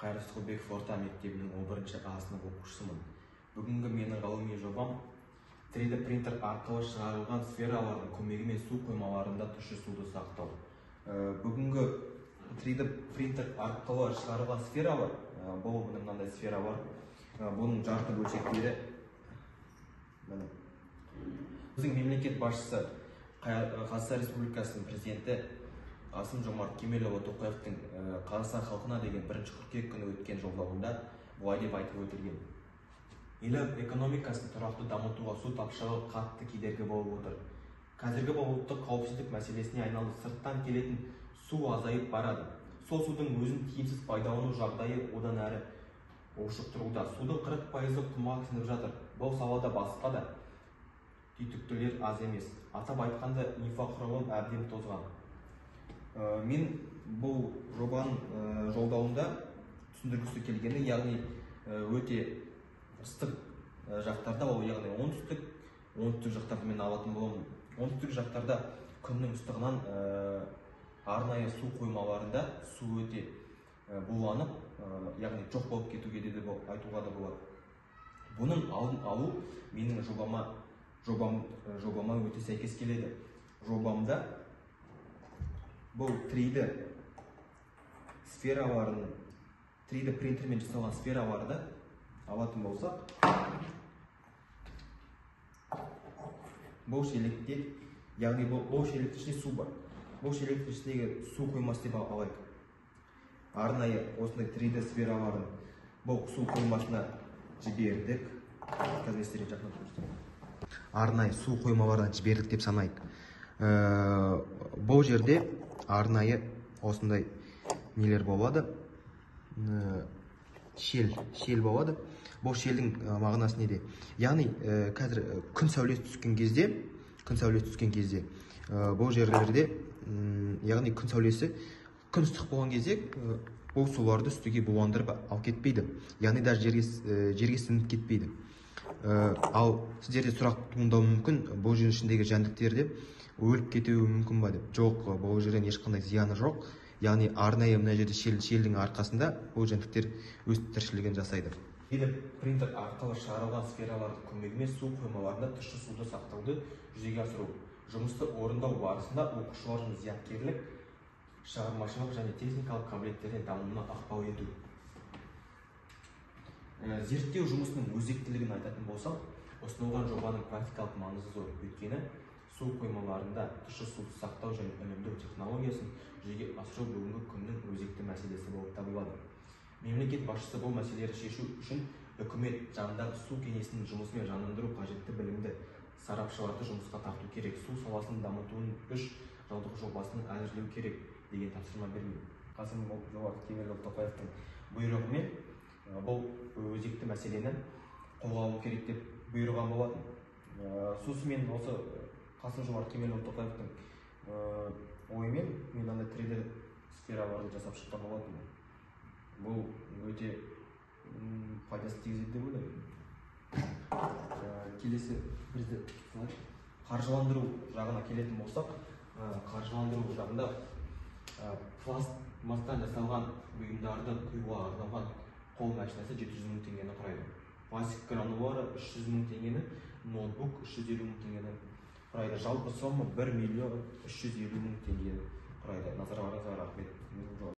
Қайыр Рысқұлбеков орта мектебінің 11 А сынып оқушысымын. Бүгінгі менің ғылыми жобам 3D принтер арқылы шығарылған сфералардың көмегімен су қоймаларында тұщы суды сақтау. Бүгінгі 3D принтер арқылы шығарылған сфералар, бұл мынандай сфералар, бұның жарты бөлшектері. Міне. Біздің мемлекет басшысы Қазақстан Республикасының президенті Қасым-Жомарт Кемелұлы Тоқаевтың Қазақстан халқына деген 1 қыркүйек күні өткен жолдауында былай деп айтып өтілген: ел экономикасын тұрақты дамытуға су тапшылығы қатты кедергі болып отыр. Қазіргі бұл ұлттық қауіпсіздік мәселесіне айналды. Сырттан келетін су азайып барады. Сол судың өзін тиімсіз пайдалану жағдайы одан әрі ушықтыруда. Судың 40%-ы құмға сіңіп жатыр. Бұл салада басқа да түйткілдер аз емес. Атап айтқанда, инфрақұрылым әбден тозған. Мен бұл жобаның жолдауында түсіндіргісі келгені, яғни өте ыстық жақтарда, ол яғни оңтүстік жақтарды мен алатын боламын. Оңтүстік жақтарда күннің ыстығынан арнайы су қоймаларында су өте буланып, яғни жоқ болып кетуге де айтуға да болады. Бұның алдын алу менің жобама өте сәйкес келеді. Жобамда бұл 3D сфераларын, 3D принтермен жасалған сфераларды алатын болсақ, бұл шелекте, яғни бұл шелектің ішінде су бар. Бұл шелектің ішіндегі су қоймасы деп алайық. Арнайы осындай 3D сфераларын бұл су қоймасына жібердік. Қазір мен сіздерге жақындап көрсетемін. Арнайы су қоймаларына жібердік деп санайық. Бұл жерде арнайы осындай нелер болады, шел болады. Бұл шелдің мағынасы неде? Яғни қазір күн сәулесі түскен кезде, бұл жерлерде, яғни күн сәулесі, күн ыстық болған кезде бұл суларды үстіге буландырып алып кетпейді. Яғни даже жерге сіңіп кетпейді. Ал сіздерде сұрақ туындауы мүмкін, бұл жердің ішіндегі жәндіктер де өліп кетуі мүмкін ба деп. Жоқ, бұл жерден ешқандай зияны жоқ. Яғни арнайы мына жерде шелдің арқасында бұл жәндіктер өз тіршілігін жасайды. 3D принтер арқылы шығарылған сфералардың көмегімен су қоймаларында тұщы суды сақтауды жүзеге асыру. Жұмысты орындау барысында оқушылардың зияткерлік, шығармашылық және техникалық қабілеттеріне дамуына ықпал ету. Зерттеу жұмысының өзектілігін айтатын болсақ, ұсынылған жобаның практикалық маңызы зор. Өйткені су қоймаларында тұщы суды сақтау және үнемдеу технологиясын жүзеге асыру бүгінгі күннің өзекті мәселесі болып табылады. Мемлекет басшысы бұл мәселелерді шешу үшін үкімет жанындағы су кеңесінің жұмысымен жандандыру қажетті білімді сарапшыларды жұмысқа тарту керек, су саласын дамытудың 3 жылдық жобасын әзірлеу керек деген тапсырма берген. Қасым-Жомарт Кемелұлы Тоқаевтың бұйрығымен бұл өзекті мәселені қолға алу керек деп бұйырған болатын. Сосын мен осы Қасым-Жомарт Кемелұлы Тоқаевтың ойымен мен андай 3D сфераларды жасап шыққан болатынмын. Бұл өте пайдасын тигізеді деп ойлаймын. Келесі бізді қаржыландыру жағына келетін болсақ, қаржыландыру жағында пластмастан жасалған бұйымдарды құюға арналған қол машинасы 700 мың теңгені құрайды. Пластик гранулары 300 мың теңгені, ноутбук 350 мың теңгені құрайды. Жалпы сомма 1 350 000 теңгені құрайды. Назарларыңызға